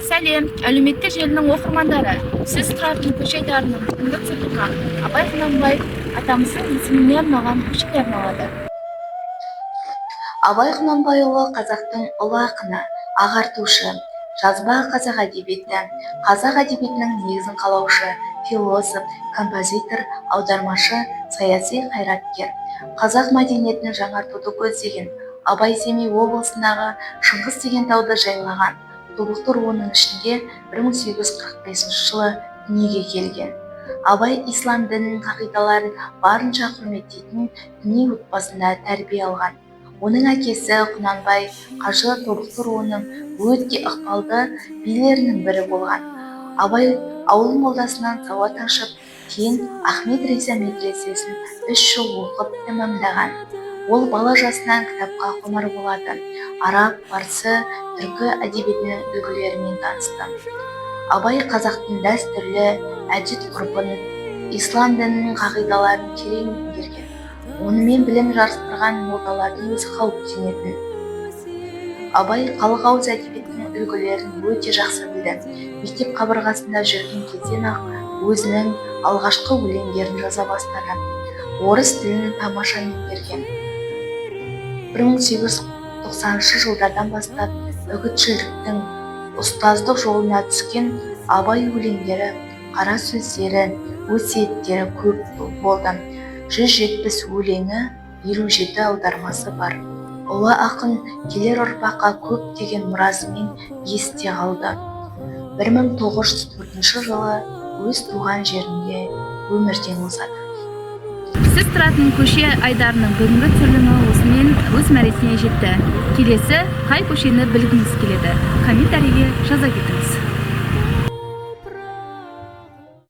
Сәлем, әлеуметтік желінің оқырмандары! Сіз тұратын көше айдарының бүгінгі түсірілімі Абай Құнанбаев атамыздың есіміне арналған көшеге арналады. Абай Құнанбайұлы – қазақтың ұлы ақыны, ағартушы, жазба қазақ әдебиеті, қазақ әдебиетінің негізін қалаушы, философ, композитор, аудармашы, саяси қайраткер. Қазақ мәдениетін жаңартуды көздеген. Абай Семей облысындағы Шыңғыс деген тауды жайлаған тобықты руының ішінде 1845 жылы дүниеге келген. Абай ислам дінінің қағидаларын барынша құрметтейтін діни отбасында тәрбие алған. Оның әкесі Құнанбай қажы тобықты руының өте ықпалды билерінің бірі болған. Абай ауыл молдасынан сауат ашып, кейін Ахмет Риза медресесін 3 жыл оқып тәмамдаған. Ол бала жасынан кітапқа құмар болады, араб, парсы, түркі әдебиетінің үлгілерімен танысты. Абай қазақтың дәстүрлі әдет-ғұрпын, ислам дінінің қағидаларын терең меңгерген. Онымен білім жарыстырған молдалардың өзі қауіптенетін. Абай халық ауыз әдебиетінің үлгілерін өте жақсы білді. Мектеп қабырғасында жүрген кезден-ақ өзінің алғашқы өлеңдерін жаза бастады. Орыс тілін тамаша меңгерген. 1890 жылдардан бастап үгітшілдіктің, ұстаздық жолына түскен. Абай өлеңдері, қара сөздері, өсиеттері көп болды. 170 өлеңі, 57 аудармасы бар. Ұлы ақын келер ұрпаққа көптеген мұрасымен есте қалды. 1904 жылы өз туған жерінде өмірден озады. Сіз тұратын көше айдарының бүгінгі түсірілімі осымен өз мәресіне жетті. Келесі қай көшені білгіңіз келеді? Комментарийге жаза кетіңіз.